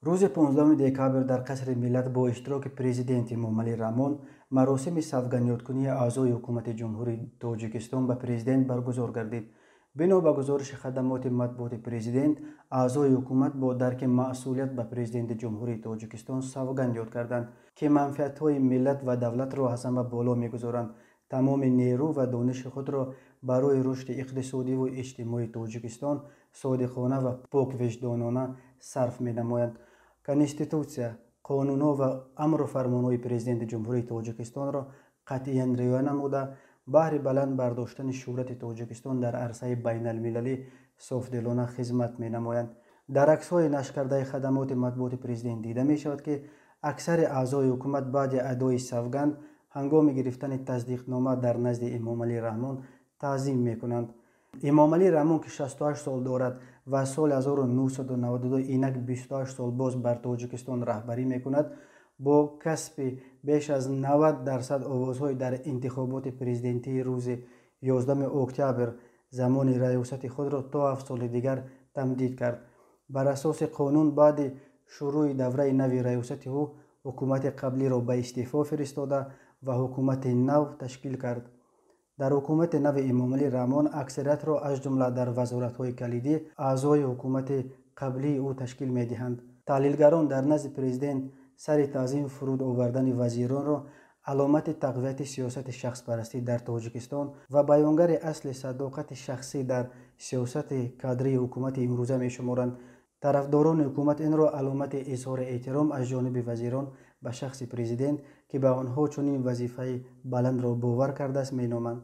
Рӯзи 15 декабр дар Қасри Миллат бо иштироки Президент Эмомалӣ Раҳмон маросими савгандёдкунии аъзои Ҳукумати Ҷумҳурии Тоҷикистон ба Президент баргузор гардид. Бино ба гузориши хадамоти матбуоти Президент, аъзои ҳукумат бо дарки масъулият ба Президенти Ҷумҳурии Тоҷикистон савганд ёд карданд, ки манфиатҳои миллат ва давлатро аз ҳама боло мегузоранд, тамоми нерӯ ва дониши худро барои рушди иқтисодиву иҷтимоии Тоҷикистон содиқона ва поквиҷдонона сарф менамоянд, Конститутсия, қонунҳо ва амру фармонҳои Президенти Ҷумҳурии Тоҷикистонро қатъиян риоя намуда, баҳри баланд бардоштани шӯҳрати Тоҷикистон дар арсаи байналмилалӣ софдилона хизмат менамоянд. Дар аксҳои нашркардаи хадамоти матбуоти Президент дида мешавад, ки аксари аъзои ҳукумат баъди адои савганд ҳангоми гирифтани тасдиқнома дар назди Эмомалӣ Раҳмон таъзим мекунанд. Эмомалӣ Раҳмон, ки 68 сол дорад ва соли 1992 инак 28 сол боз бар Тоҷикистон раҳбарӣ мекунад, бо касби беш аз 90% овозҳои дар интихоботи президентии рӯзи 11 октябр замони раёсати худро то 7 соли дигар тамдид кард. Бар асоси қонун, баъди шурӯъи давраи нави раёсати ӯ ҳукумати қаблиро ба истеъфо фиристода ва ҳукумати нав ташкил кард. Дар ҳукумати нави Эмомалӣ Раҳмон аксариятро, аз ҷумла дар вазоратҳои калидӣ, аъзои ҳукумати қаблии ӯ ташкил медиҳанд. Таҳлилгарон дар назди Президент сари таъзим фуруд овардани вазиронро аломати тақвияти сиёсати шахспарастӣ дар Тоҷикистон ва баёнгари асли садоқати шахсӣ дар сиёсати кадрии ҳукумати имрӯза мешуморанд. Тарафдорони ҳукумат инро аломати изҳори эҳтиром аз ҷониби вазирон ба шахси Президент, ки ба онҳо чунин вазифаи баландро бовар кардааст, меноманд.